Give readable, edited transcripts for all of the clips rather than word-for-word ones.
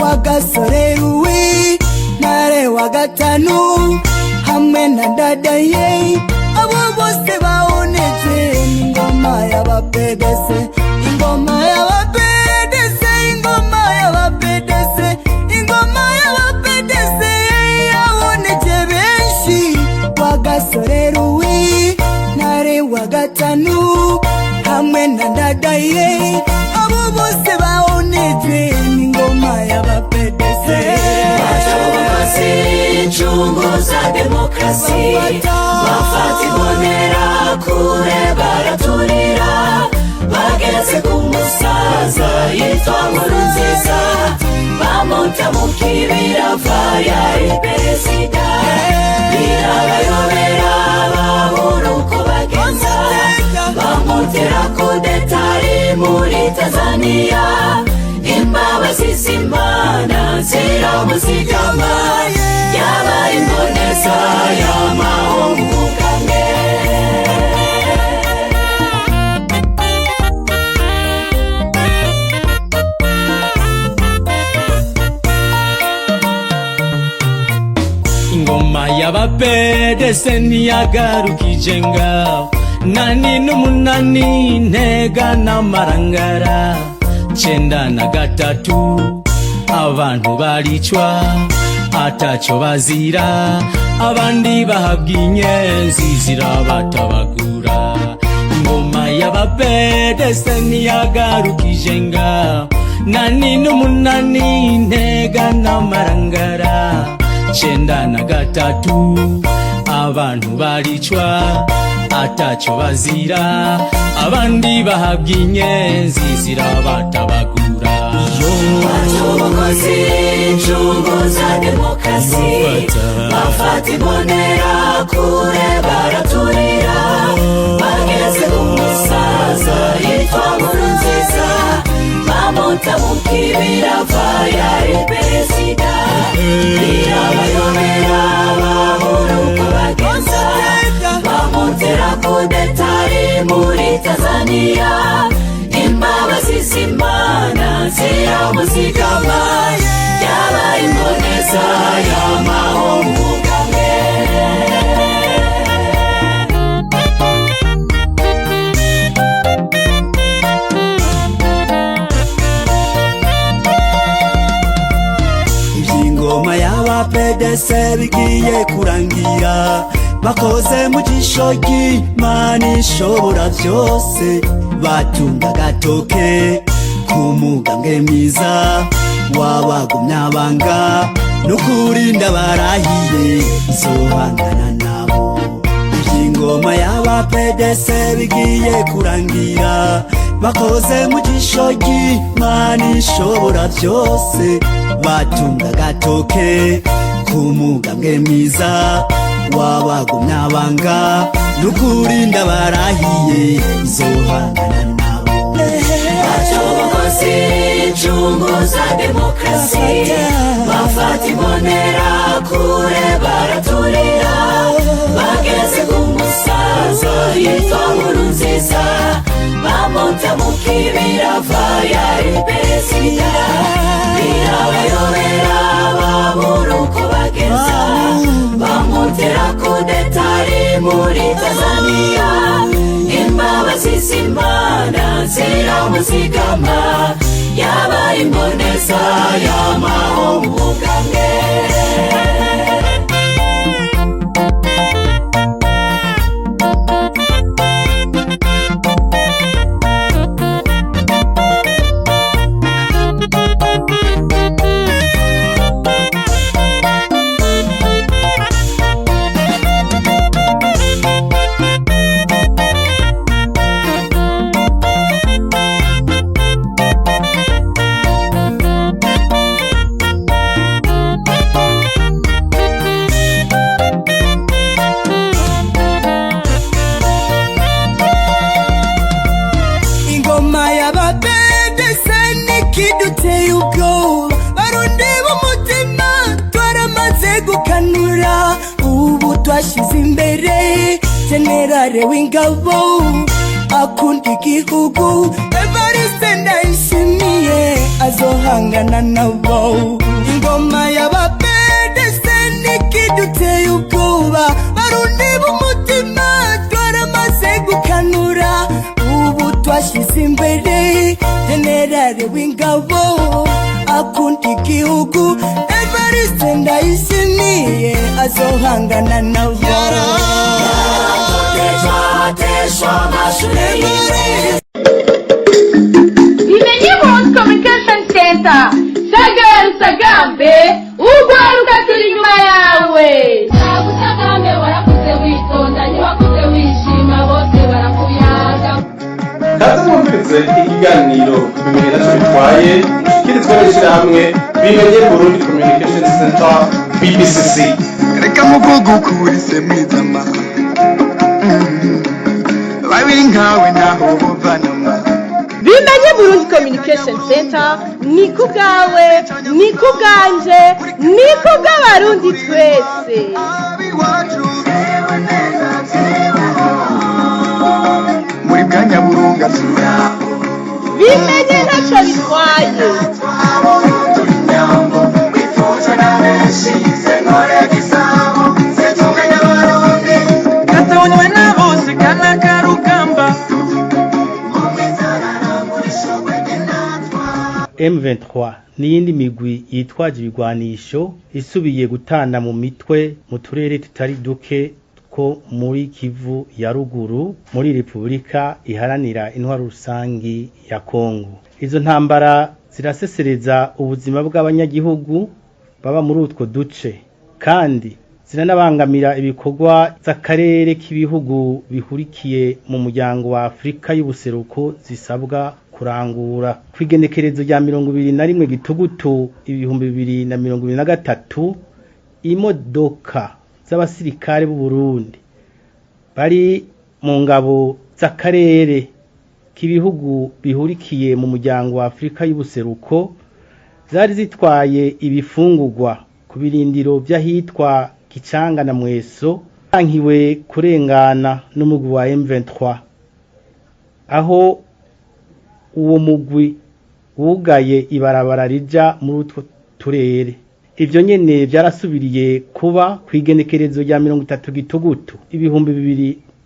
Rwagasore Louis, Ntare wa gatanu hamwe na Ndadaye. Abo bose baboneje n'ingoma y'aba PDC, ingoma y'aba PDC, ingoma y'aba PDC, ingoma y'aba PDC yaboneje benshi. Rwagasore Louis, Ntare wa gatanu hamwe na Ndadaye, abo bose baboneje n'ingoma y'aba PDC. Bacogozi incungu za demokarasi, bafata imbonera kure baraturira. Bageze ku musaza yitwa Nkurunziza, bamuta mu kibirava, yari perezida. Birabayobera, babura uko bagenza, bamutera kudeta ari muri Tanzania. Imbabazi z'Imana ziramuzigama, yabaye imboneza y'amahungu kamwe. Ingoma y'aba PDC ntiyagarukije ngaho. Nani n'umunani, Ntega n'Amarangara, 93, abantu baricwa ataco bazira, abandi bahabwa inyenzi zirabatabagura. Ingoma y'aba PDC ntiyagarukije ngaho. Nani n'umunani, Ntega n'Amarangara, 93, abantu baricwa ataco bazira, abandi bahabwa inyenzi zirabatabagura. Bacogozi incungu za demokarasi, bafata imbonera kure baraturira. Bageze ku musaza yitwa Nkurunziza, bamuta mu kibirava, yari perezida. Birabayobera, babura uko bagenza, bamutera kudeta ari muri Tanzania. Imbabazi z'Imana ziramuzigama, yabaye imboneza y'amahungu kamwe. Iby'ingoma y'aba PDC bigiye kurangira. Bakoze mu jisho ry'Imana ishobora byose, batunga agatoke ku mugambwe mwiza wabagumya banga. N'ukuri ndabarahiye, nzohangana nabo. Iby'ingoma y'aba PDC bigiye kurangira. Bakoze mu jisho ry'Imana ishobora byose, batunga agatoke ku mugambwe mwiza wabagumya banga. N'ukuri ndabarahiye, nzohangana nabo. Bacogozi incungu za demokarasi, bafata imbonera kure baraturira. Bageze ku musaza yitwa Nkurunziza, bamuta mu kibirava, yari perezida. Birabayobera, babura uko bagenza, bamutera kudeta ari muri Tanzania. Imbabazi z'Imana ziramuzigama, yabaye imboneza y'amahungu kamwe. Ingoma y'aba PDC nikiduteye ubwoba. Barundi b'umutima, twaramaze gukanura. Ubu twashize imbere général w'ingabo akunda igihugu, Evariste Ndayishimiye. Azohangana nabo. Ingoma y'abapedese nikiduteye ubwoba. Barundi b'umutima, twaramaze gukanura. Ubu twashyize imbere generale w'ingabo akunda igihugu, Evariste Ndayishimiye. Azohangana nabo. Yaratotejwe, amashure yiwe. Bimenye World Communication Center, Sagara Usagambe, ugwaruka turi inyuma yawe. Usagambe, warakuze witonda, ntiwakuze wishima, bose barakuyaga. Kaze mwumvirize ikiganiro Bimenye Ntacyo Bitwaye, mushikirizwa n'ishyirahamwe Bimenye Burundi Communication Center, BBCC. Reka muvuga ukuri se mwizama, babiri nkawe ntaho bovanama. Bimenye Burundi Communication Center ni ku bwawe, ni ku bwanje, ni ku bw'Abarundi twese. Abiwacu muri bwa Nyaburunga. Bimenye ntacyo bitwaye. Turi Nyambo wifuzwa na benshi, Sentore Gisabo setunga n'Abarundi. Katonywe na bose kana karugamba. M23 n'iyindi migwi yitwaje ibigwanisho isubiye gutana mu mitwe mu turere tutari duke two muri Kivu ya Ruguru, muri Repubulika Iharanira Intwaro Rusangi ya Kongo. Izo ntambara zirasesereza ubuzima bw'abanyagihugu baba muri utwo duce, kandi ziranabangamira ibikorwa z'akarere k'ibihugu bihurikiye mu Muryango wa Afurika y'Ubuseruko zisabwa kurangura. Kw'igenekerezo rya 21 Gitugutu 2023, imodoka z'abasirikare b'u Burundi bari mu ngabo z'akarere k'ibihugu bihurikiye mu Muryango wa Afurika y'Ubuseruko zari zitwaye ibifungurwa ku birindiro vy'ahitwa Kicanga na Mweso bankiwe kurengana n'umugwi wa M23, aho uwo mugwi wugaye ibarabara rija muri utwo turere. Ivyo nyene vyarasubiriye kuba kw'igenekerezo rya 30 Gitugutu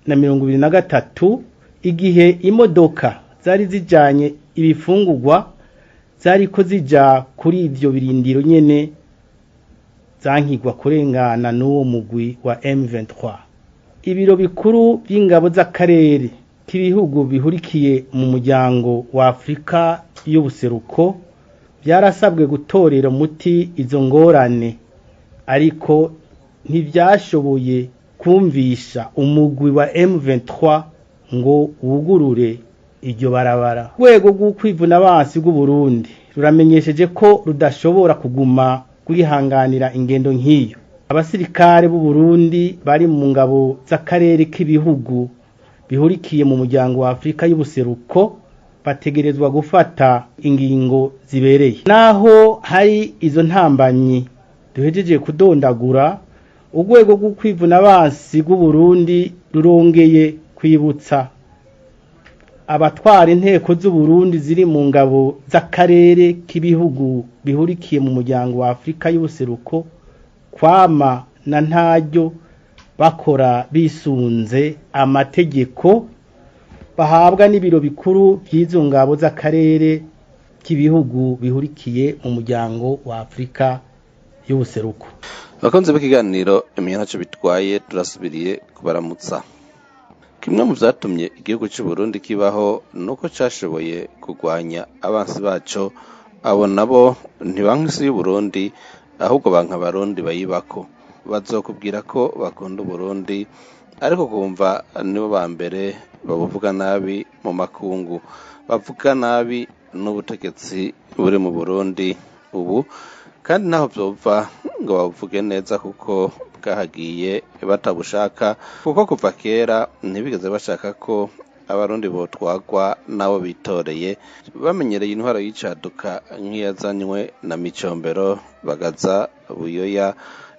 2023, igihe imodoka zari zijanye ibifungurwa zariko zija kuri ivyo birindiro nyene zankigwa kurengana n'uwo mugwi wa M23. Ibiro bikuru vy'ingabo z'akarere k'ibihugu bihurikiye mu Muryango wa Afurika y'Ubuseruko vyarasabwe gutorera umuti izo ngorane, ariko ntivyashoboye kumvisha umugwi wa M23 ngo wugurure iryo barabara. Urwego rw'ukwivuna abansi bw'u Burundi ruramenyesheje ko rudashobora kuguma rwihanganira ingendo nk'iyo. Abasirikare b'u Burundi bari mu ngabo z'akarere k'ibihugu bihurikiye mu Muryango wa Afurika y'Ubuseruko bategerezwa gufata ingingo zibereye. Naho hari izo ntambanyi duhejeje kudondagura, urwego rw'ukwivuna abansi bw'u Burundi rurongeye kwibutsa abatwara inteko z'u Burundi ziri mu ngabo z'akarere k'ibihugu bihurikiye mu Muryango wa Afurika y'Ubuseruko kwama na ntaryo bakora bisunze amategeko bahabwa n'ibiro bikuru by'izo ngabo z'akarere k'ibihugu bihurikiye mu Muryango wa Afurika y'Ubuseruko. Bakunze b'ikiganiro Imenya Ntacyo Bitwaye, turasubiriye kubaramutsa. Kimwe mu vyatumye igihugu c'u Burundi kibaho nuko cashoboye kurwanya abansi baco. Abo nabo ntibanka isi y'Uburundi, ahubwo banka Abarundi bayibako. Bazokubwira ko bakunda Uburundi, ariko kumva nibo ba mbere babuvuga nabi mu makungu, bavuga nabi n'ubutegetsi buri mu Burundi ubu, kandi ntaho vyova ngo babuvuge neza, kuko bwahagiye batabushaka, kuko kuva kera ntibigeze bashaka ko Abarundi botwagwa n'abo bitoreye. Bamenyereye intwaro y'icaduka nk'iyazanywe na Micombero, Bagaza, Buyoya.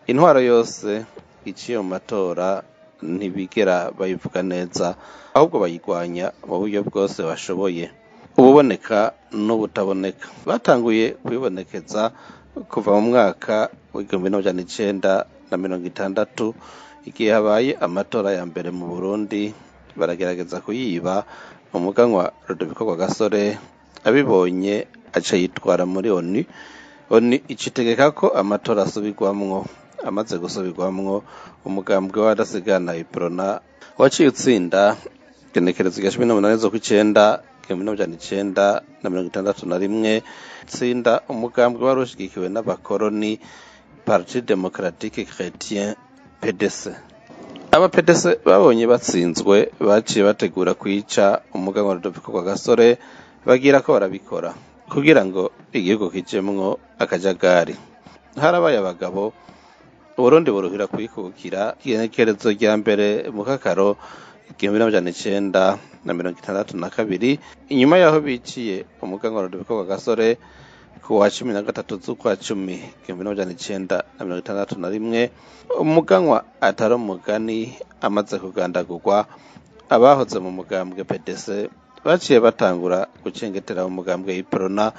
Intwaro yose iciye mu matora ntibigera bayivuga neza, ahubwo bayigwanya mu buryo bwose bashoboye. Ububoneka n'ubutaboneka batanguye kwibonekeza kuva mu mwaka w'1960, igihe habaye amatora ya mbere mu Burundi, baragerageza kuyiba. Umuganwa Rudoviko Rwagasore abibonye aca yitwara muri ONU. ONU ica itegeka ko amatora asubirwamwo. Amaze gusubirwamwo, umugambwe w'abadasigana Uprona waciye utsinda igenekerezo rya 18 z'ukwicenda 1961, tsinda umugambwe wari ushigikiwe n'abakoroni, Parti Démocratique Chrétien, PDC. Aba PDC babonye batsinzwe, baciye bategura kwica umuganwa Rudoviko Rwagasore, bagira ko barabikora kugira ngo igihugu kijemwo akajagari. Harabaye abagabo, Uburundi buruhira kwikukira igenekerezo rya 1 Mukakaro 1962, inyuma yaho biciye umuganwa Rudoviko Rwagasore ku wa 13 z'ukwa cumi 1961. Umuganwa atari umugani amaze kugandagurwa, abahoze mu mugambwe PDC baciye batangura gucengetera mu mugambwe Uprona,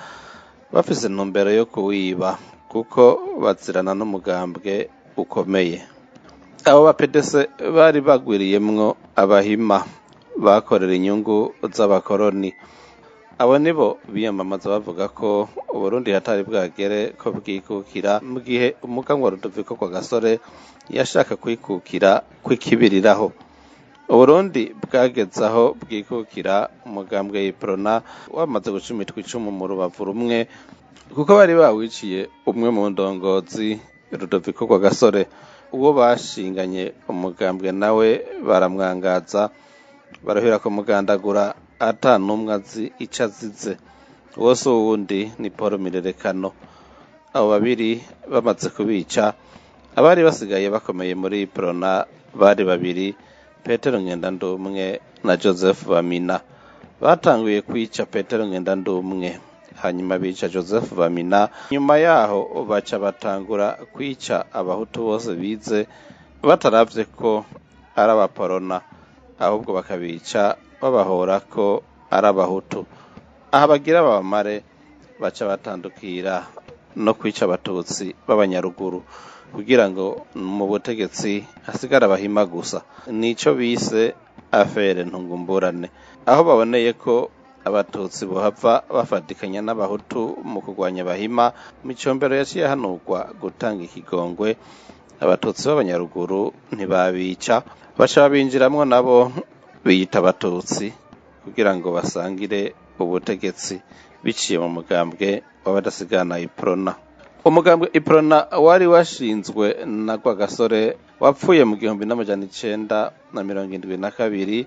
bafise intumbero yo kuwiba kuko bazirana n'umugambwe ukomeye. Abo ba PDC bari bagwiriyemwo abahima bakorera inyungu z'abakoroni. Abo nibo biyamamaza bavuga ko Uburundi hatari bwagere ko bwikukira, mu gihe umuganwa Rudoviko Rwagasore yashaka kwikukira kwikibiriraho. Uburundi bwageze aho bwikukira umugambwe Uprona wamaze gucumitwa icumu mu rubavu rumwe, kuko bari bawiciye umwe mu ndongozi, Rudoviko Rwagasore. Uwo bashinganye umugambwe nawe baramwangaza, barahera kumugandagura ata n'umwe azi ico azize. Uwo si uwundi, ni Paul Mirerekano. Abo babiri bamaze kubica, abari basigaye bakomeye muri Uprona bari babiri, Petero Ngendandumwe na Joseph Bamina. Batanguye kwica Petero Ngendandumwe, hanyuma bica Joseph Bamina. Nyuma yaho baca batangura kwica abahutu bose bize, bataravye ko ari abaporona, ahubwo bakabica babahora ko ari abahutu. Aha bagira babamare, baca batandukira no kwica abatutsi b'abanyaruguru kugira ngo mu butegetsi hasigare abahima gusa. Nico bise affaire ntungumburane. Aho baboneye ko abatutsi bohava bafatikanya n'abahutu mu kurwanya abahima, Micombero yaciye ahanurwa gutanga ikigongwe. Abatutsi b'abanyaruguru ntibabica, baca babinjiramwo nabo biyita abatutsi kugira ngo basangire ubutegetsi biciye mu mugambwe w'abadasigana Uprona. Umugambwe Uprona wari washinzwe na Rwagasore wapfuye mu 1972.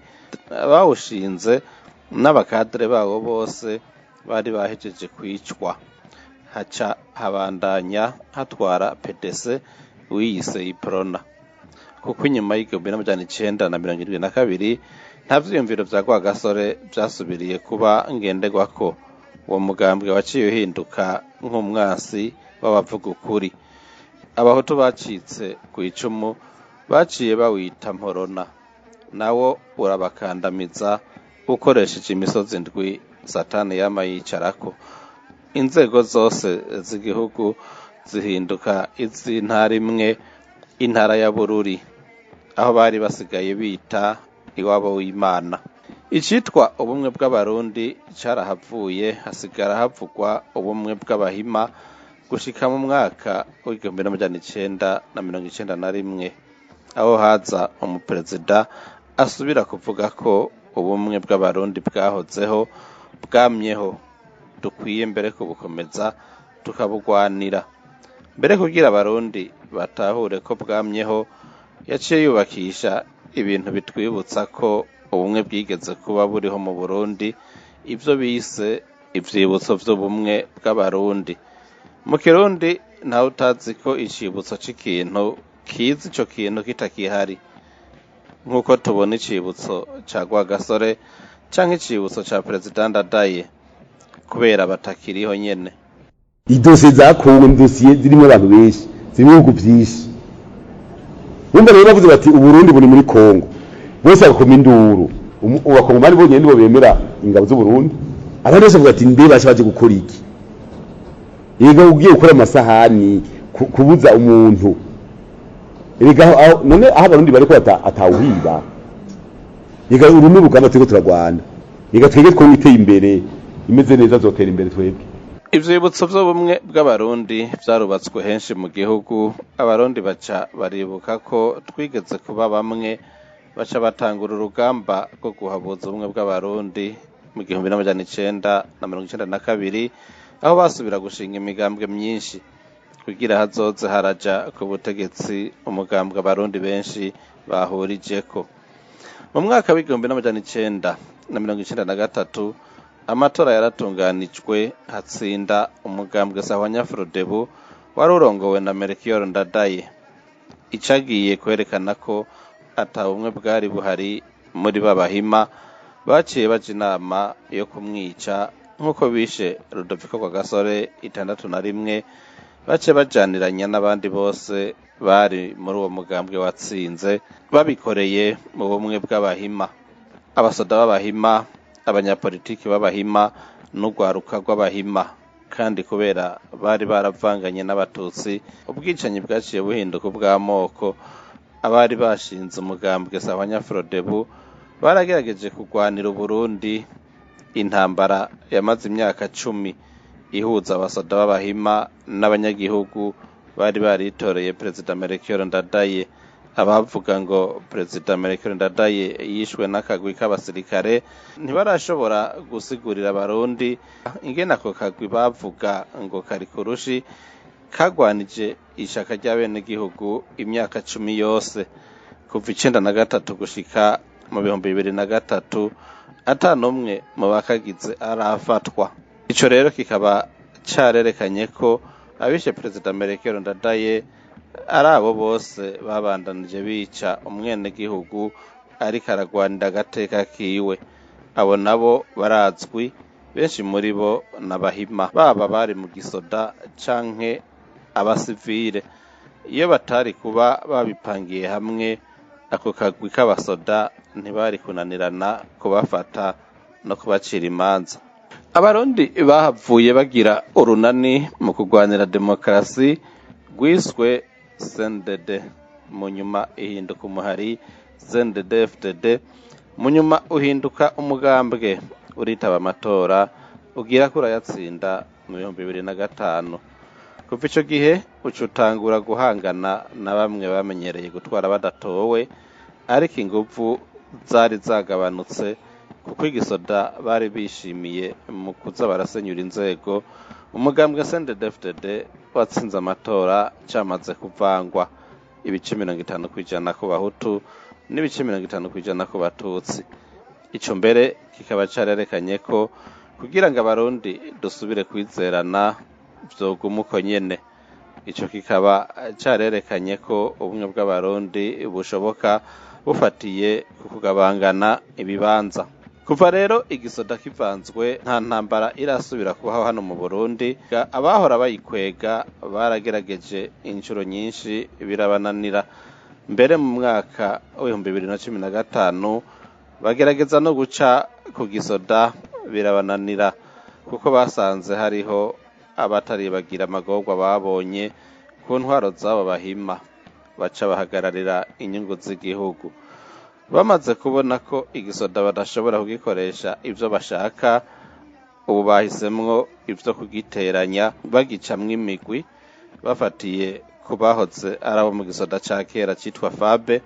Abawushinze n'abakadere bawo bose bari bahejeje kwicwa, haca habandanya hatwara PDC wiyise Uprona, kuko inyuma y'1972 nta vyiyumviro vya Rwagasore vyasubiriye kuba ngenderwako. Uwo mugambwe waciye uhinduka nk'umwasi w'abavuga ukuri. Abahutu bacitse ku icumu baciye bawita Mporona, nawo urabakandamiza ukoresheje imisozi indwi Satani yama yicarako. Inzego zose z'igihugu zihinduka iz'intara imwe, intara ya Bururi, aho bari basigaye bita iwabo w'Imana. Icitwa ubumwe bw'abarundi carahavuye, hasigara havugwa ubumwe bw'abahima gushika mu mwaka w'1991, aho haza umuperezida asubira kuvuga ko ubumwe bw'abarundi bwahozeho, bwamyeho, dukwiye mbere kubukomeza tukabugwanira. Mbere kugira abarundi batahure ko bwamyeho, yaciye yubakisha ibintu bitwibutsa ko ubumwe bwigeze kuba buriho mu Burundi, ivyo bise ivyibutso vy'ubumwe bw'abarundi. Mu Kirundi ntawe utazi ko icibutso c'ikintu kiza ico kintu kitakihari, nk'uko tubona icibutso ca Rwagasore canke icibutso ca Perezida Ndadaye, kubera batakiriho nyene. Idosiye za Kongo ni dosiye zirimo abantu benshi, zirimo ibihugu byinshi. Bumva rero bavuze bati Uburundi buri muri Kongo, bose bagakoma induru. Abakongomani bonyene nibo bemera ingabo z'Uburundi. Abandi bose bavuga ati mbe baje baje gukora iki? Yega ugiye gukora amasahani kubuza umuntu erega none aho abarundi bariko atawuhiba. Yega uru ni urugamba turiko turagwana. Yega twebwe twonye iteye imbere imeze neza, zotera imbere twebwe. Ivyo bibutso vy'ubumwe bw'abarundi vyarubatswe henshi mu gihugu. Abarundi baca baribuka ko twigeze kuba bamwe, baca batangura urugamba rwo guhabuza ubumwe bw'abarundi mu 1992, aho basubira gushinga imigambwe myinshi kugira hazoze haraja ku butegetsi umugambwe abarundi benshi bahurijeko. Mu mwaka w'1993 amatora yaratunganijwe, hatsinda umugambwe Sahwanya Frodebu wari urongowe na Melchior Ndadaye. Icagiye kwerekana ko ata bumwe bwari buhari muri b'abahima, baciye baja inama yo kumwica nk'uko bishe Rudoviko Rwagasore 61, baciye bajaniranya n'abandi bose bari muri uwo mugambwe watsinze, babikoreye mu bumwe bw'abahima, abasoda b'abahima, abanyapolitiki b'abahima n'urwaruka rw'abahima. Kandi kubera bari baravanganye n'abatutsi, ubwicanyi bwaciye buhinduka ubw'amoko. Abari bashinze umugambwe Sahwanya Frodebu baragerageje kurwanira Uburundi intambara yamaze imyaka 10 ihuza abasoda b'abahima n'abanyagihugu bari baritoreye Perezida Melchior Ndadaye. Abavuga ngo Perezida Melchior Ndadaye yishwe n'akagwi k'abasirikare ntibarashobora gusigurira abarundi ingene ako kagwi bavuga ngo kari kurushi kagwanije ishaka ry'abenegihugu imyaka 10 yose, kuva 93 gushika mu 2003, ata n'umwe mu bakagize arafatwa. Ico rero kikaba carerekanye ko abishe Perezida Melchior Ndadaye ari abo bose babandanije bica umwenegihugu ariko aragwanira agateka kiwe. Abo nabo barazwi, benshi muri bo n'abahima, baba bari mu gisoda canke abasivile. Iyo batari kuba babipangiye hamwe ako kagwi k'abasoda, ntibari kunanirana kubafata no kubacira imanza. Abarundi bahavuye bagira urunani mu kurwanira demokarasi rwiswe CNDD, mu nyuma ihinduka umuhari CNDD FDD, mu nyuma uhinduka umugambwe, uritaba amatora, ugira ko urayatsinda mu 2005. Kuva ico gihe uca utangura guhangana na bamwe bamenyereye gutwara badatowe, ariko inguvu zari zagabanutse kuko igisoda bari bishimiye mu kuza barasenyura inzego. Umugambwe CNDD-FDD watsinze amatora camaze kuvangwa ibice 50% ku bahutu n'ibice 50% ku batutsi. Ico mbere kikaba carerekanye ko kugira ngo abarundi dusubire kwizerana vyoguma uko nyene. Ico kikaba carerekanye ko ubumwe bw'abarundi bushoboka bufatiye ku kugabangana ibibanza. Kuva rero igisoda kivanzwe, nta ntambara irasubira kubaho hano mu Burundi. Abahora bayikwega baragerageje inshuro nyinshi birabananira. Mbere mu mwaka w'2015 bagerageza no guca ku gisoda birabananira, kuko basanze hariho abataribagira amagorwa babonye ku ntwaro z'abo bahima, baca bahagararira inyungu z'igihugu. Bamaze kubona ko igisoda badashobora kugikoresha ivyo bashaka, ubu bahisemwo ivyo kugiteranya bagicamwo imigwi, bafatiye ku bahoze ari abo mu gisoda ca kera citwa Fabe,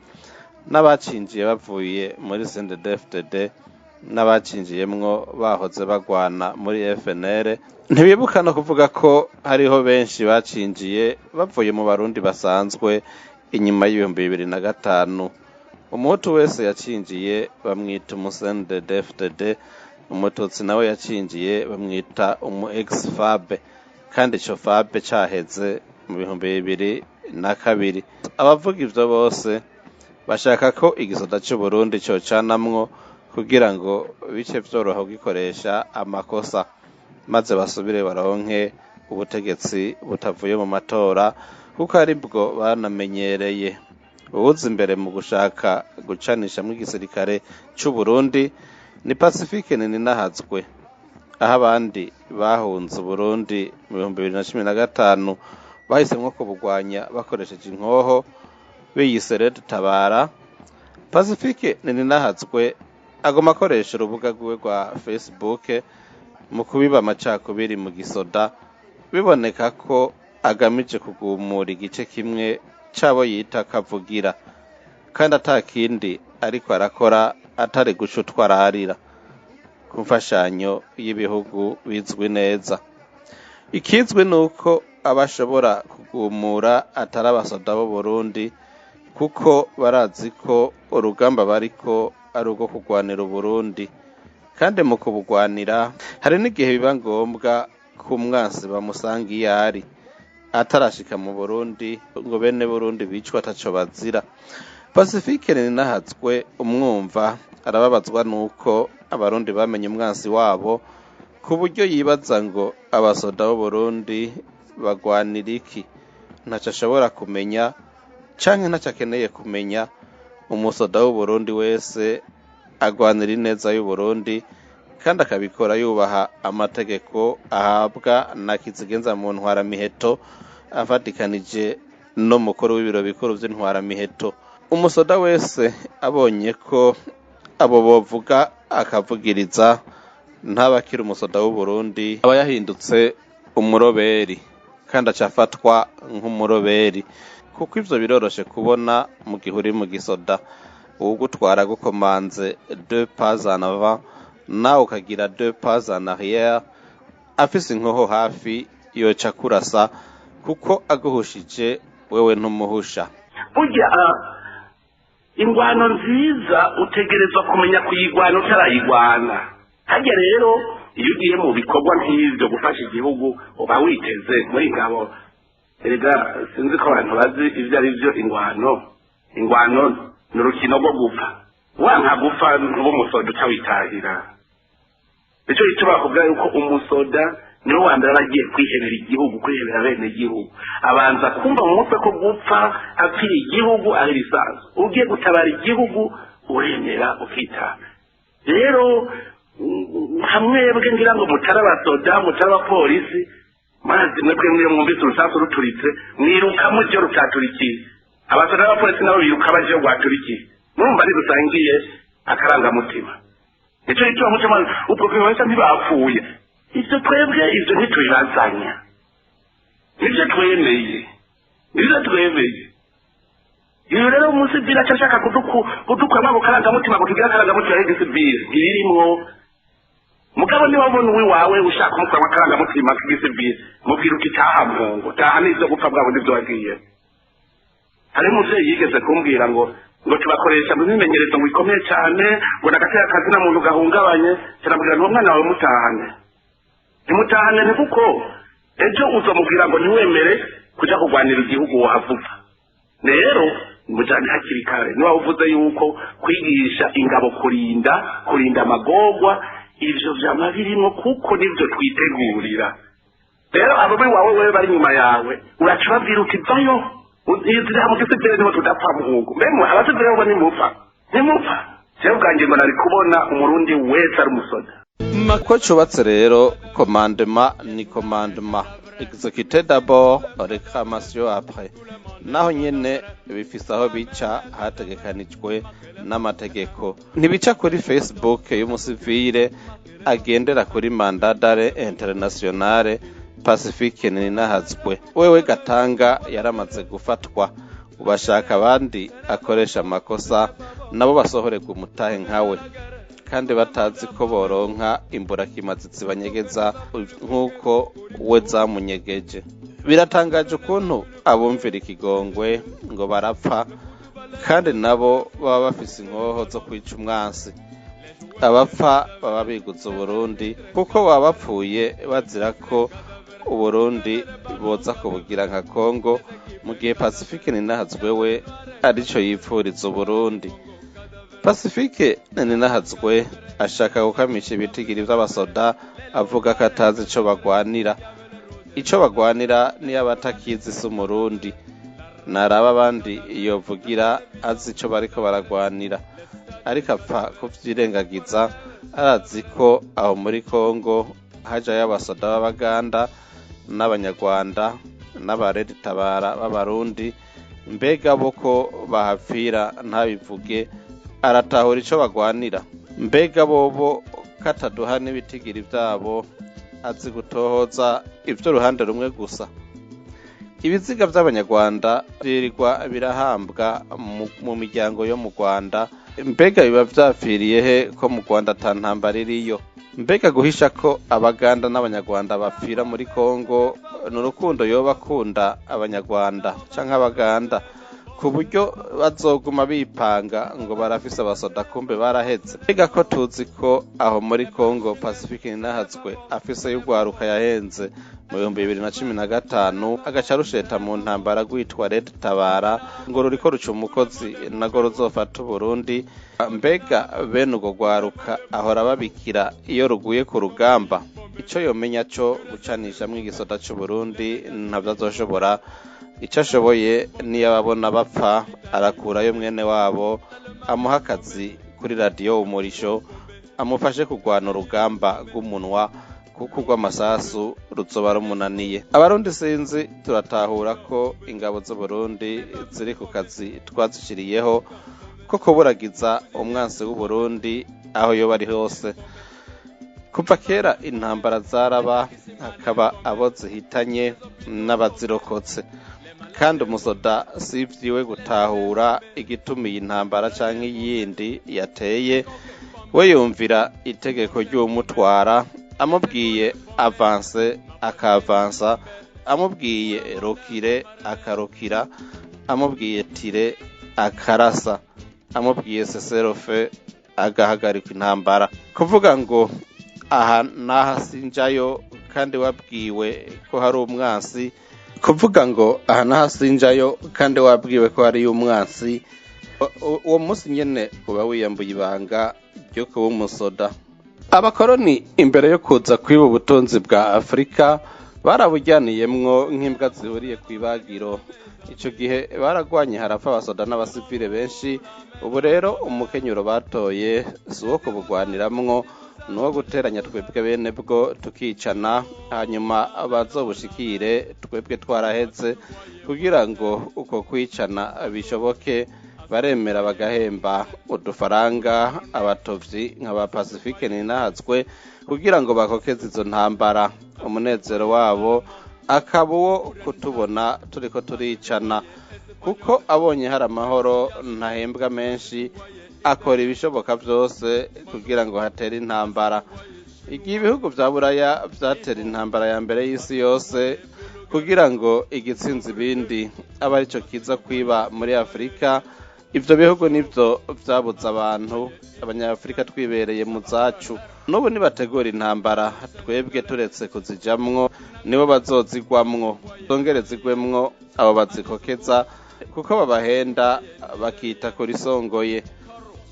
n'abacinjiye bavuye muri CNDD-FDD, n'abacinjiyemwo bahoze bagwana muri FNL. Ntibibuka no kuvuga ko hariho benshi bacinjiye bavuye mu barundi basanzwe inyuma y'2005. Umuhutu wese yacinjiye bamwita umu CNDD-FDD, umututsi nawe yacinjiye bamwita umu ex-Fabe, kandi ico Fabe caheze mu 2002. Abavuga ivyo bose bashaka ko igisoda c'Uburundi cocanamwo kugira ngo bice vyoroha kugikoresha amakosa, maze basubire baronke ubutegetsi butavuye mu matora, kuko aribwo banamenyereye. Uwuza imbere mu gushaka gucanishamwo igisirikare c'Uburundi ni Pacifique Nininahazwe. Aho abandi bahunze Uburundi mu 2015 bahisemwo kubugwanya bakoresheje inkoho biyise Red Tabara, Pacifique Nininahazwe agoma akoresha urubuga rwiwe rwa Facebook mu kubiba amacakubiri mu gisoda, biboneka ko agamije kugumura igice kimwe c'abo yita kavugira, kandi atakindi ariko arakora atari guca utwararira ku mfashanyo y'ibihugu bizwi neza. Ikizwi nuko abashobora kugumura atari abasoda b'Uburundi, kuko barazi ko urugamba bariko ari urwo kurwanira Uburundi, kandi mu kubugwanira hari n'igihe biba ngombwa ko umwansi bamusanga iyo ari atarashika mu Burundi ngo bene Burundi bicwe ataco bazira. Pacifique Nininahazwe umwumva arababazwa nuko abarundi bamenye umwansi wabo, ku buryo yibaza ngo abasoda b'Uburundi bagwanira iki. Ntaco ashobora kumenya canke ntaco akeneye kumenya. Umusoda w'Uburundi wese agwanira ineza y'Uburundi, kandi akabikora yubaha amategeko ahabwa na kizigenza mu ntwaramiheto, afatikanije n'umukuru w'ibiro bikuru vy'intwaramiheto. Umusoda wese abonye ko abo bovuga akavugiriza, ntaba akiri umusoda w'Uburundi, aba yahindutse umuroberi, kandi aca afatwa nk'umuroberi, kuko ivyo biroroshe kubona mu gihe uri mu gisoda. Uwugutwara agukomanze deux pas en avant, nawe ukagira deux pas en arrière, afise inkoho hafi yoca akurasa, kuko aguhushije wewe ntumuhusha. Burya ingwano nziza utegerezwa kumenya kuyigwana utarayigwana. Harya rero iyo ugiye mu bikorwa nk'ivyo gufasha igihugu, uba witeze muri ngabo. Erega sinzi ko abantu bazi ivyo ari vyo ingwano. Ingwano ni urukino rwo gupfa. Wanka gupfa, ntuba umusoda, uca witahira. Nico gituma bakubwira yuko umusoda niwe wa mbere aba agiye kwihebera igihugu, kwihebera bene igihugu. Abanza kumva mu mutwe ko gupfa apfira igihugu ari bisanzwe. Ugiye gutabara igihugu, uremera ukitanga. Rero hamwebwe ngira ngo mutari abasoda, mutari abapolisi, mazi mwebwe mwiyo mwumvise urusasu ruturitse mwiruka mujyo rutaturikiye. Abasoda n'abapolisi nabo biruka baje iyo rwaturikiye. Murumva ntirusangiye akarangamutima. Nico gituma mutima ubwo bwose ntibapfuye. Ibyo twebwe ibyo ntitubibazanya, nibyo twemeye, nibyo twemeye. Iyo rero umusivili aca ashaka kudukuramo ako karangamutima ngo tugire akarangamutima k'igisivili, ntibirimwo. Mugabo niba ubona uwiwawe ushaka kumukuramo akarangamutima k'igisivili, mubwira uti taha mpungu, taha n'ivyo gupfa bwabo nibyo wagiye. Hari umuvyeyi yigeze kumbwira ngo tubakoresha mu myimenyerezo ngo ikomeye cyane, ngo nagatera akazi na muntu gahungabanye. Kiramubwira ngo umwana wawe mutahane, ntimutahane, ni kuko ejo uzamubwira ngo ntiwemere kuja kurwanira igihugu wahavuga. Rero mujane hakiri kare. Niba uvuze yuko kwigisha ingabo kurinda amagorwa, ivyo vyama birimwo, kuko nivyo twitegurira. Rero abo wawe wewe bari inyuma yawe, uraca ubabwira uti vayo izira mu gisivile niho tudapfa muhungu. Mbemwe abasivile bo nimupfa, nimupfa. Jewe ubwanjye ngo nari kubona umurundi wese ari umusoda. Ko cubatse rero, commandement ni commandement, exécuter d'abord, réclamation après. Naho nyene bifise aho bica hategekanijwe n'amategeko. Ntibica kuri Facebook y'umusivile agendera kuri mandat d'arrêt internationale. Pacifique Nininahazwe wewe gatanga yaramaze gufatwa, ubashaka abandi akoresha amakosa nabo basohorerwa umutahe nkawe, kandi batazi ko boronka imburakimazi zibanyegeza nk'uko we zamunyegeje. Biratangaje ukuntu abumvira ikigongwe ngo barapfa, kandi nabo baba bafise inkoho zo kwica umwansi. Abapfa baba biguze Uburundi, kuko baba bapfuye bazira ko Uburundi boza kubugira nka Kongo, mu gihe Pacifique Nininahazwe we arico yipfuriza Uburundi. Pacifique Nininahazwe ashaka gukamisha ibitigiri vy'abasoda, avuga ko atazi ico bagwanira. Ico bagwanira niyo abatakizi si umurundi, naraba abandi yovugira azi ico bariko baragwanira, ariko apfa kuvyirengagiza. Arazi ko aho muri Kongo hajayo abasoda b'Abaganda n'Abanyarwanda n'abareditabara b'Abarundi. Mbega bo ko bahapfira ntabivuge, aratahura ico bagwanira? Mbega bobo kataduha n'ibitigiri vyabo, azi gutohoza ivy'uruhande rumwe gusa? Ibiziga vy'Abanyarwanda vyirirwa birahambwa mu miryango yo mu Rwanda. Mbega biba vyapfiriye he ko mu Rwanda ata ntambara iriyo? Mbega guhisha ko Abaganda n'Abanyarwanda bapfira muri Kongo ni urukundo yoba akunda Abanyarwanda canke Abaganda, ku buryo bazoguma bipanga ngo barafise abasoda kumbe baraheze? Mbega ko tuzi ko aho muri Kongo Pacifique Ninahazwe afise y'urwaruka yahenze mu 2015, agaca rusheta mu ntambara rwitwa Red Tabara ngo ruriko ruca umukozi nago ruzofata Uburundi. Mbega bene urwo rwaruka ahora babikira iyo ruguye ku rugamba? Ico yomenya co gucanishamwo igisoda c'Uburundi ntavyo azoshobora. Ico ashoboye niyo ababona bapfa arakurayo mwene wabo, amuha akazi kuri radiyo Umurisho, amufashe kurwana urugamba rw'umunwa, kuko urw'amasasu ruzoba rumunaniye. Abarundi sinzi turatahura ko ingabo z'Uburundi ziri ku kazi twazishiriyeho ko kuburagiza umwansi w'Uburundi aho yoba ari hose. Kuva kera intambara zaraba, hakaba abo zihitanye n'abazirokotse, kandi umusoda si ivyiwe gutahura igituma iyi ntambara canke iyindi yateye. We yumvira itegeko ry'uwumutwara, amubwiye avanse akavansa, amubwiye rokire akarokira, amubwiye tire akarasa, amubwiye seserofe agahagarika intambara. Kuvuga ngo aha n'aha sinjayo kandi wabwiwe ko hari umwansi, kuvuga ngo aha n'aha sinjayo kandi wabwiwe ko hari umwansi, uwo munsi nyene uba wiyambuye ibanga ryo kuba umusoda. Abakoroni imbere yo kuza kwiba ubutunzi bwa Afurika barabujyaniyemwo nk'imbwa zihuriye kw'ibagiro. Ico gihe baragwanye harapfa abasoda n'abasivile benshi. Ubu rero umukenyuro batoye si uwo kubugwaniramwo, ni uwo guteranya twebwe bene bwo tukicana, hanyuma bazobushikire twebwe twaraheze. Kugira ngo uko kwicana bishoboke, baremera bagahemba udufaranga abatovyi nka ba Pacifique Ninahazwe kugira ngo bakokeze izo ntambara. Umunezero wabo akaba uwo kutubona turiko turicana, kuko abonye hari amahoro ntahembwa menshi, akora ibishoboka vyose kugira ngo hatere intambara. Igihe ibihugu vya Buraya vyatera intambara ya mbere y'isi yose kugira ngo igitsinze ibindi abe arico kiza kwiba muri Afurika, ivyo bihugu nivyo vyabuze abantu, Abanyafurika twibereye mu zacu. N'ubu nibategura intambara twebwe turetse kuzijamwo, nibo bazozigwamwo, zongere zigwemwo abo bazikokeza, kuko babahenda bakita kurisongoye.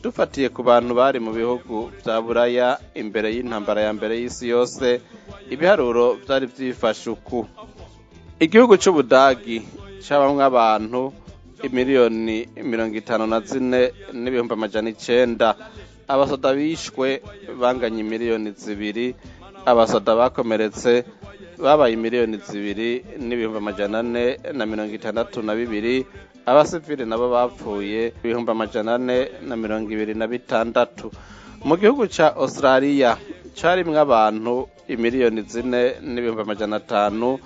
Dufatiye ku bantu bari mu bihugu vya Buraya imbere y'intambara ya mbere y'isi yose, ibiharuro vyari vyifashe uku: igihugu c'Ubudagi cabamwo abantu 54,900,000, abasoda bishwe banganye 2 miliyoni, abasoda bakomeretse babaye 2,462,000, abasivile nabo bapfuye 426,000. Mu gihugu ca Australia carimwo abantu 4,500,000,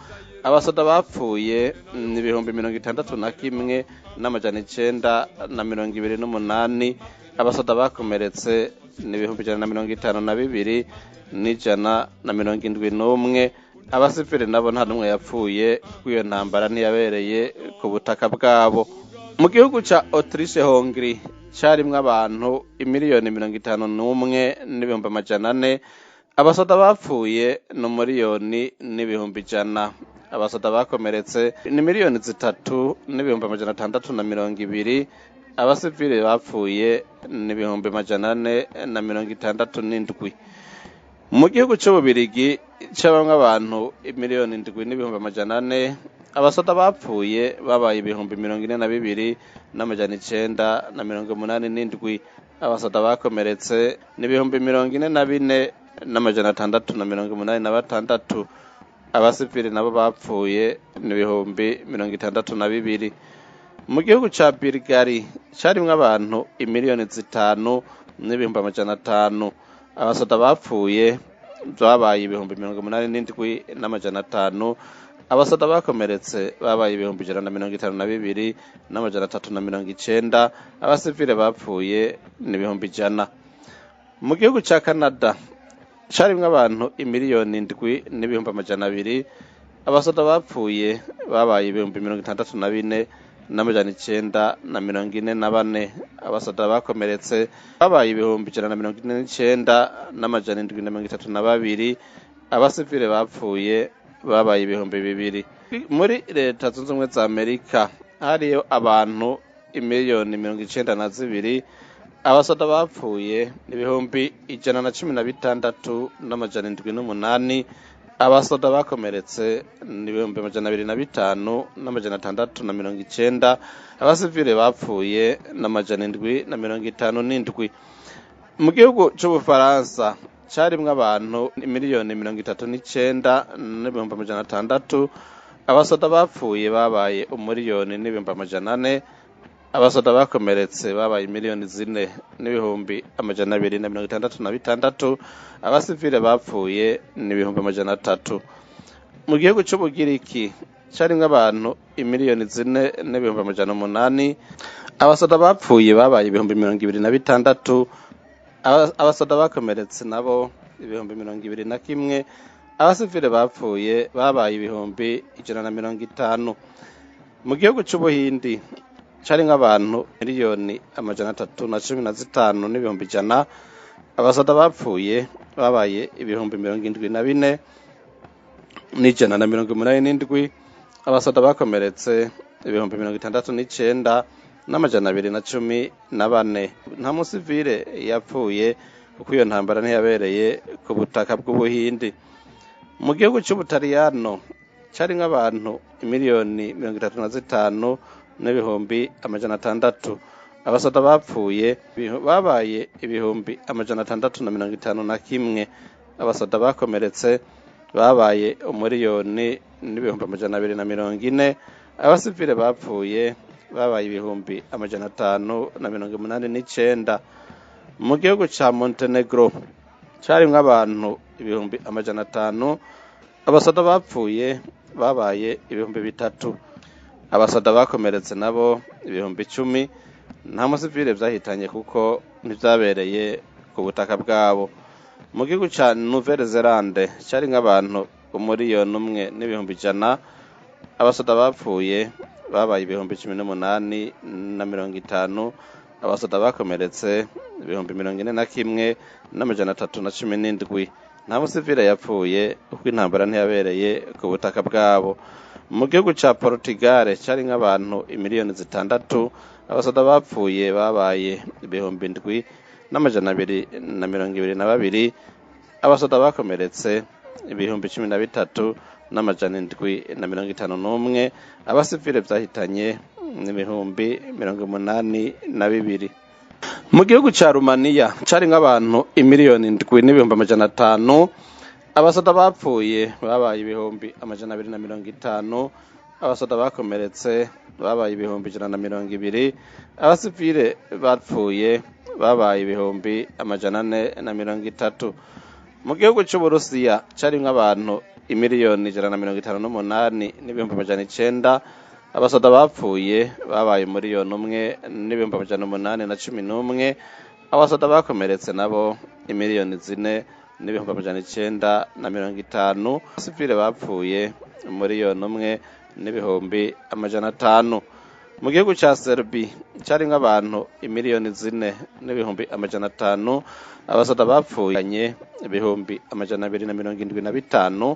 abasoda bapfuye ni 61,928, abasoda bakomeretse ni 152,171, abasivile nabo nta n'umwe yapfuye kuko iyo ntambara ntiyabereye ku butaka bwabo. Mu gihugu ca Autriche Hongrie carimwo abantu 51,400,000, abasoda bapfuye ni 1,100,000, abasoda bakomeretse ni 3,620,000, abasivile bapfuye ni 467,000. Mu gihugu c'Ububirigi cabamwo abantu 7,400,000, abasoda bapfuye babaye 42,987, abasoda bakomeretse ni 44,000. 4,686. Abasivili nabo bapfuye ni 62,000. Mu gihugu ca Bulgari carimwo abantu 5,500,000, abasoda bapfuye babaye 87,500, abasoda bakomeretse babaye 152,390, abasivile bapfuye ni 100,000. Mu gihugu ca Canada carimwo abantu 7,200,000, abasoda bapfuye babaye 64,944, abasoda bakomeretse babaye 149,732, abasivile bapfuye babaye 2,000. Muri Leta Zunze Ubumwe za Amerika hariyo abantu 92,000,000, abasoda bapfuye 116,708, abasoda bakomeretse 205,690, abasivile bapfuye 757. Mu gihugu c'Ubufaransa carimwo abantu 39,600,000, abasoda bapfuye babaye 1,400,000, abasoda bakomeretse babaye 4,266,000, abasivile bapfuye ni 300,000. Mu gihugu c'Ubugiriki carimwo abantu 4,800,000, abasoda bapfuye babaye 26,000, abasoda bakomeretse nabo 21,000, abasivile bapfuye babaye 150,000. Mu gihugu c'Ubuhindi carimwo abantu 315,100,000, abasoda bapfuye babaye 74,187, abasoda bakomeretse 69,214. Nta musivile yapfuye kuko iyo ntambara ntiyabereye ku butaka bw'Ubuhindi. Mu gihugu c'Ubutaliyano carimwo abantu 35,600,000, abasoda bapfuye babaye 651,000, abasoda bakomeretse babaye 1,240,000, abasivile bapfuye babaye 589,000. Mu gihugu ca Montenegro carimwo abantu 500,000, abasoda bapfuye babaye 3,000, abasoda bakomeretse nabo 10,000. Nta musivile vyahitanye kuko ntivyabereye ku butaka bwabo. Mu gihugu ca Nouvelle Zelande carimwo abantu 1,100,000, abasoda bapfuye babaye 18,050, abasoda bakomeretse 41,317. Nta musivile yapfuye kuko intambara ntiyabereye ku butaka bwabo. Mu gihugu ca Portugal carimwo abantu 6,000,000, abasoda bapfuye babaye 7,222, abasoda bakomeretse 13,751, abasivile vyahitanye 82,000. Mu gihugu ca Rumaniya carimwo abantu 7,500,000, abasoda bapfuye babaye 250,000, abasoda bakomeretse babaye 120,000, abasivile bapfuye babaye 430,000. Mu gihugu c'Uburusiya carimwo abantu 158,900,000, abasoda bapfuye babaye 1,811,000, abasoda bakomeretse nabo 4,950,000, abasivile bapfuye 1,500,000. Mu gihugu ca Serbi carimwo abantu 4,500,000, abasoda bapfuye 275,000,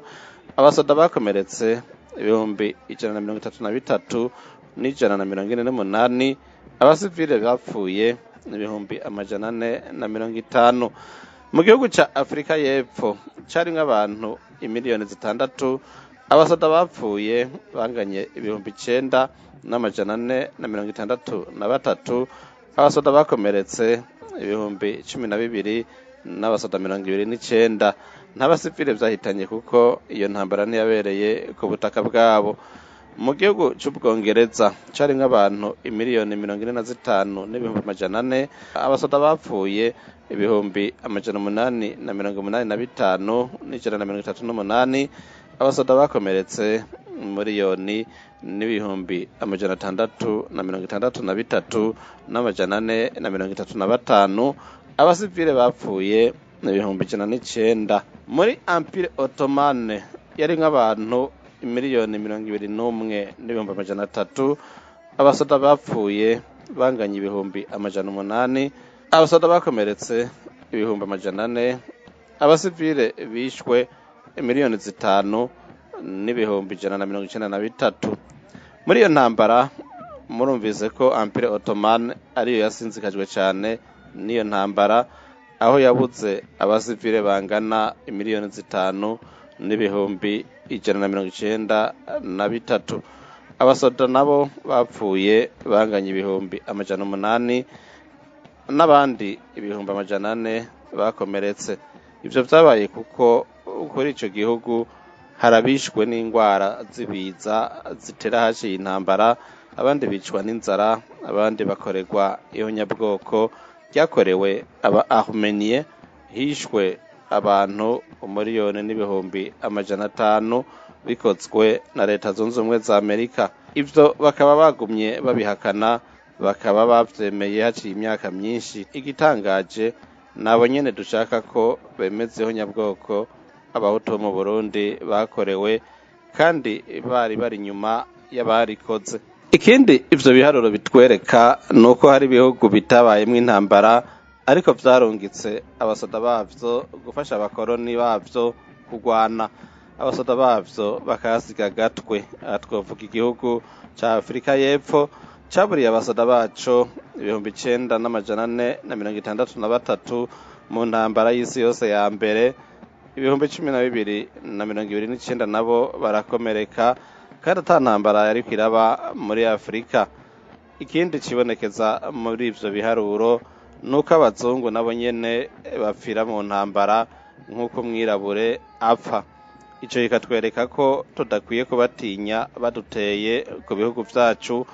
abasoda bakomeretse 133,148, abasivile bapfuye 450,000. Mu gihugu ca Afrika y'Epfo carimwo abantu 6,000,000, abasoda bapfuye banganye 9,463, abasoda bakomeretse 12,000 n'abasoda 29. Nta basivile vyahitanye kuko iyo ntambara ntiyabereye ku butaka bwabo. Mu gihugu c'Ubwongereza carimwo abantu 45,400,000, abasoda bapfuye 885,138, abasoda bakomeretse 1,663,435, abasivile bapfuye 109,000. Muri Empire Ottomane yarimwo abantu 21,300,000, abasoda bapfuye banganya 800,000, abasoda bakomeretse 400,000, abasivile bishwe 5,193,000. Muri iyo ntambara murumvise ko Empire Ottomane ariyo yasinzikajwe cane n'iyo ntambara, aho yabuze abasivile bangana 5,193,000. Abasoda nabo bapfuye banganya 800,000 n'abandi 400,000 bakomeretse. Ivyo vyabaye kuko kuri ico gihugu harabishwe n'ingwara z'ibiza zitera haciye intambara, abandi bicwa n'inzara, abandi bakorerwa ihonyabwoko ryakorewe aba Armenie, hishwe abantu 1,500,000 bikozwe na Leta Zunze Ubumwe za Amerika. Ivyo bakaba bagumye babihakana, bakaba bavyemeye haciye imyaka myinshi. Igitangaje, nabo nyene dushaka ko bemeza ihonyabwoko abahutu bo mu Burundi bakorewe, kandi bari bari inyuma y'abarikoze. Ikindi ivyo biharuro bitwereka ni uko hari ibihugu bitabayemwo intambara, ariko vyarungitse abasoda bavyo gufasha abakoroni bavyo kugwana, abasoda bavyo bakahasiga agatwe. Aha twovuga igihugu ca Afurika y'Epfo caburiye abasoda baco 9463 mu ntambara y'isi yose ya mbere, 12,029 nabo barakomereka, kandi ata ntambara yariko iraba muri Afurika. Ikindi cibonekeza muri ivyo biharuro nuko abazungu nabo nyene bapfira mu ntambara nk'uko umwirabure apfa. Ico kikatwereka ko tudakwiye kubatinya baduteye ku bihugu vyacu.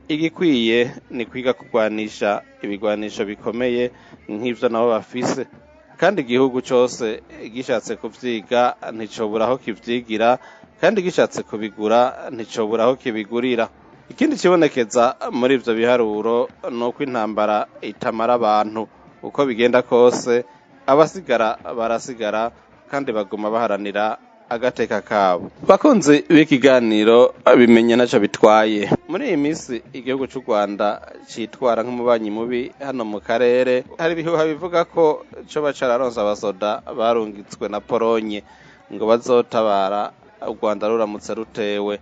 Igikwiye ni kwiga kugwanisha ibigwanisho bikomeye nk'ivyo nabo bafise, kandi igihugu cose gishatse kuvyiga nticobura aho kivyigira, kandi gishatse kubigura nticobura aho kibigurira. Ikindi kibonekeza muri ivyo biharuro ni uko intambara itamara abantu. Uko bigenda kose abasigara barasigara, kandi baguma baharanira agateka kabo. Bakunzi b'ikiganiro bimenya naco bitwaye, muri iyi minsi igihugu c'u Rwanda citwara nk'umubanyi mubi hano mu karere. Hari ibihuha bivuga ko coba cararonse abasoda barungitswe na Polonye ngo bazotabara u Rwanda ruramutse rutewe.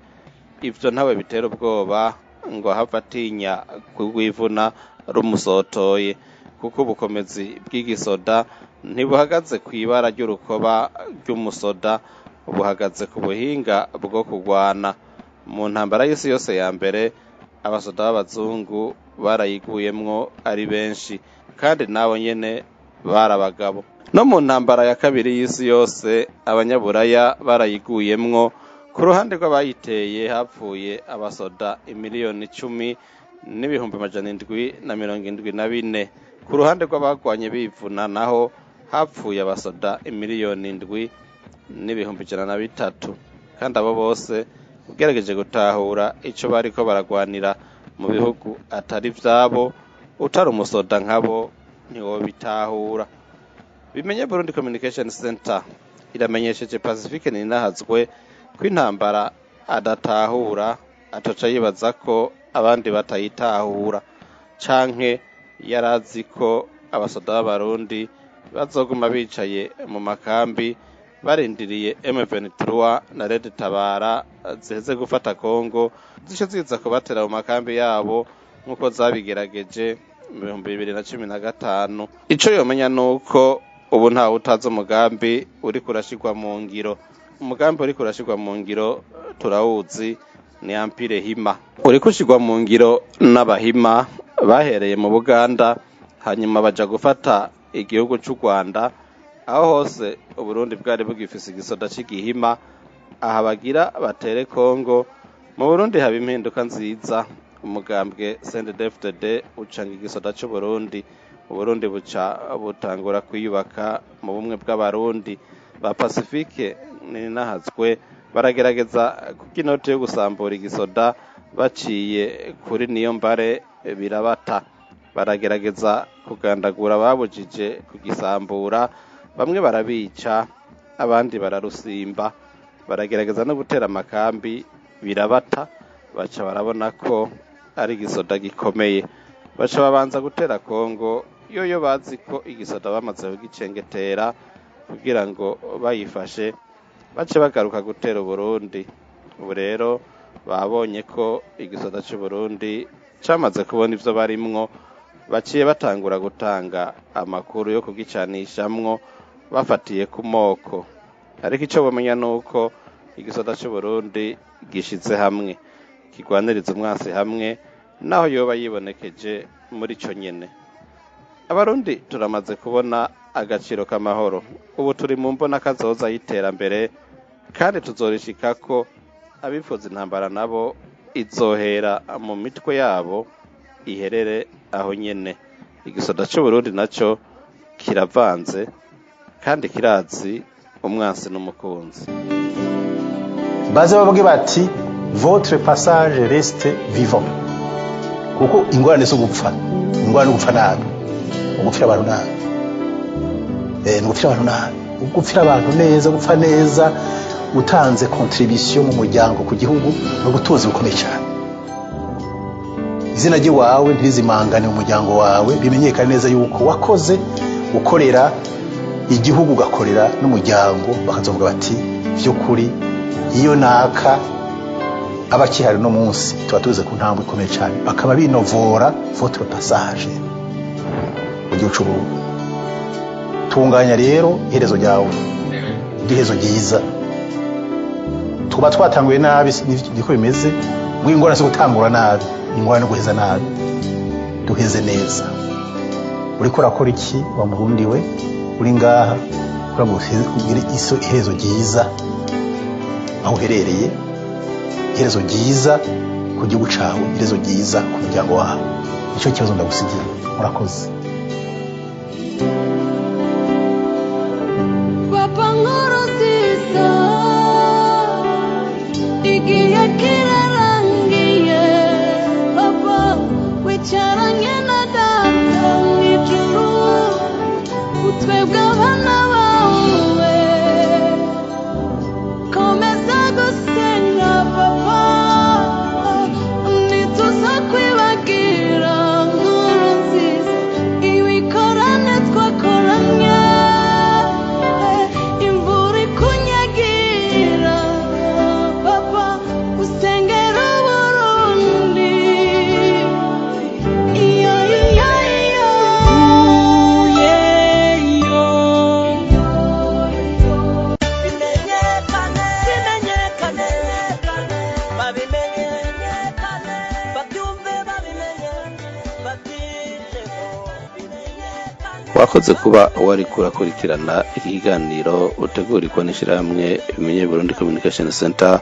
Ivyo ntawe bitera ubwoba ngo ahave atinya kurwivuna rumusotoye, kuko ubukomezi bw'igisoda ntibuhagaze kw'ibara ry'urukoba ry'umusoda, buhagaze ku buhinga bwo kurwana. Mu ntambara y'isi yose ya mbere abasoda b'abazungu barayiguyemwo ari benshi, kandi nabo nyene bari abagabo. No mu ntambara ya kabiri y'isi yose abanyaburaya barayiguyemwo. Ku ruhande rw'abayiteye hapfuye abasoda 10,774,000. Ku ruhande rw'abagwanye bivuna naho hapfuye abasoda 7,103,000, kandi abo bose ugerageje gutahura ico bariko baragwanira mu bihugu atari vyabo, utari umusoda nkabo ntiwobitahura. Bimenye Burundi Communication Center iramenyesheje Pacifique Ninahazwe ko intambara adatahura atoca yibaza ko abandi batayitahura, canke yarazi ko abasoda b'abarundi bazoguma bicaye mu makambi barindiriye M23 na Red Tabara ziheze gufata Kongo zice ziza kubatera mu makambi yabo nk'uko zabigerageje mu 2015. Ico yomenya nuko ubu ntawe utazi umugambi uriko urashirwa mu ngiro. Umugambi uriko urashirwa mu ngiro turawuzi, ni Empire Hima uriko ushirwa mu ngiro n'abahima bahereye mu Buganda, hanyuma baja gufata igihugu c'u Rwanda. Aho hose Uburundi bwari bugifise igisoda c'igihima. Aha bagira batere Kongo, mu Burundi haba impinduka nziza. Umugambwe CNDD-FDD ucanga igisoda c'Uburundi. Uburundi buca butangura kwiyubaka mu bumwe bw'Abarundi. Ba Pacifique Ninahazwe baragerageza kuko inoti yo gusambura igisoda baciye kuri niyo mbare birabata. Baragerageza kugandagura babujije kugisambura, bamwe barabica, abandi bararusimba. Baragerageza no gutera amakambi birabata. Baca barabona ko ari igisoda gikomeye, baca babanza gutera Kongo yoyo bazi ko igisoda bamaze kugicengetera kugira ngo bayifashe bace bagaruka gutera Uburundi. Ubu rero babonye ko igisoda c'Uburundi camaze kubona ivyo barimwo, baciye batangura gutanga amakuru yo kugicanishamwo bafatiye ku moko. Ariko ico bomenya nuko igisoda c'Uburundi gishize hamwe, kigwaniriza umwansi hamwe, naho yoba yibonekeje muri ico nyene. Abarundi turamaze kubona agaciro k'amahoro. Ubu turi mu mbona kazoza y'iterambere kandi tuzorishikako. Abifuza intambara nabo izohera mu mitwe yabo iherere aho nyene. Igisoda c'Uburundi naco kiravanze kandi kirazi umwansi n'umukunzi. Baze bavuge bati: "Votre passage reste vivant", kuko ingorane zo gupfa, ingorane no gupfa nabi, ugupfira abantu nabi, ni ugupfira abantu nabi. Ugupfira abantu neza, gupfa neza, utanze contribution mu muryango, ku gihugu, ni ubutunzi bukomeye cyane. Izina ry'iwawe ntirizimangane mu muryango wawe, bimenyekane neza yuko wakoze ukorera igihugu, ugakorera n'umuryango. Bakazovuga bati: "By'ukuri iyo naka aba akihari no munsi tuba tuze ku ntambwe ikomeye cyane." Bakaba binovora votre passage mu gihugu c'Uburundi. Tunganya rero iherezo ryawe, iherezo ryiza. Tuba twatanguye nabi, niko bimeze. Mw'ingorane zo gutangura nabi, ingorane no guheza nabi. Duheze neza. Uriko urakora iki wa Murundi we uri ngaha kugira ngo ugire iherezo ryiza aho uherereye, iherezo ryiza ku gihugu cawe, iherezo ryiza ku muryango wawe? Nicyo kibazo ndagusigiye. Murakoze. Papa Nkurunziza, igihe kirarangiye. Papa wicaranye na data mw'ijuru, utwebwe abana bawe, komeza gusenga papa, ntituza kwibagira. Nkurunziza, ibikorane twakoranye, imvura ikunyagira papa, usengera Uburundi. Iyo iyo iyo Bimenyekane, bimenyekane, babimenye, babyumve, babimenye, babyiteho. Wakoze kuba wariko urakurikirana iki kiganiro utegurirwa n'ishyirahamwe Bimenye Burundi Communication Center,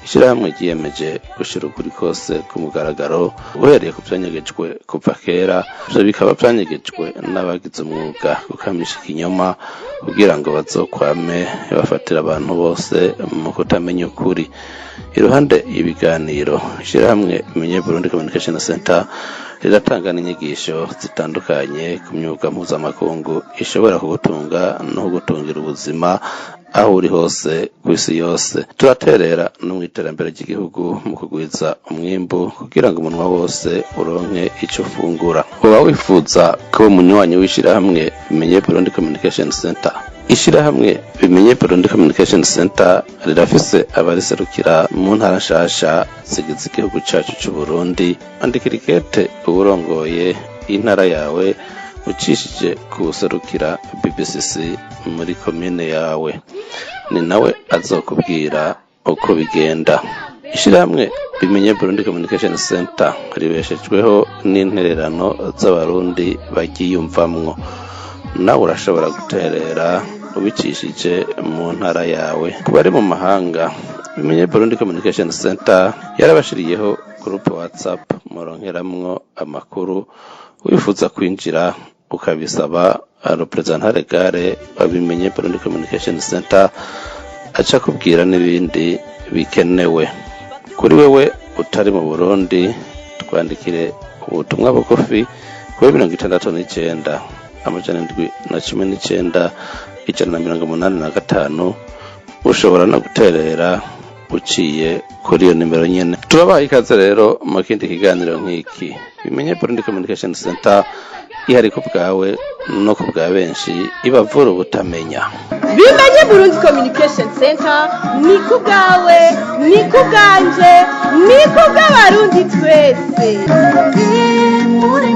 ishyirahamwe ryiyemeje gushyira ukuri kose ku mugaragaro uhereye ku vyanyegejwe kuva kera. Ivyo bikaba vyanyegejwe n'abagize umwuga gukamisha ikinyoma kugira ngo bazokwame bafatira abantu bose mu kutamenya ukuri. Iruhande y'ibiganiro, ishyirahamwe Bimenye Burundi Communication Center riratanga n'inyigisho zitandukanye ku myuga mpuzamakungu ishobora kugutunga no kugutungira ubuzima aho uri hose ku isi yose. Turaterera no mu iterambere ry'igihugu mu kugwiza umwimbu kugira ngo umunwa wose uronke ico ufungura. Uba wifuza kuba umunywanyi w'ishyirahamwe Bimenye Burundi Communication Center? Ishyirahamwe Bimenye Burundi Communication Center rirafise abariserukira mu ntara nshasha zigize igihugu cacu c'Uburundi. Andikira ikete uwurongoye intara yawe ucishije kuwuserukira BBCC muri komine yawe, ni nawe azokubwira uko bigenda. Ishyirahamwe Bimenye Burundi Communication Center ribeshejweho n'intererano z'Abarundi bagiyumvamwo. Nawe urashobora guterera ubicishije mu ntara yawe. Ku bari mu mahanga, Bimenye Burundi Communication Center yarabashiriyeho groupe WhatsApp muronkeramwo amakuru. Wifuza kwinjira, ukabisaba représentant légal wa Bimenye Burundi Communication Center, aca kubwira n'ibindi bikenewe. Kuri wewe utari mu Burundi, twandikire ubutumwa bugufi kuri 69 719 185. Ushobora no guterera uciye kuri iyo nimero nyene. Turabaha ikaze rero mu kindi kiganiro nk'iki. Bimenye Burundi Communication Center ihari ku bwawe no ku bwa benshi, ibavura ubutamenya. Bimenye Burundi Communication Center ni ku bwawe, ni ku bwanje, ni ku bw'Abarundi twese. Muri.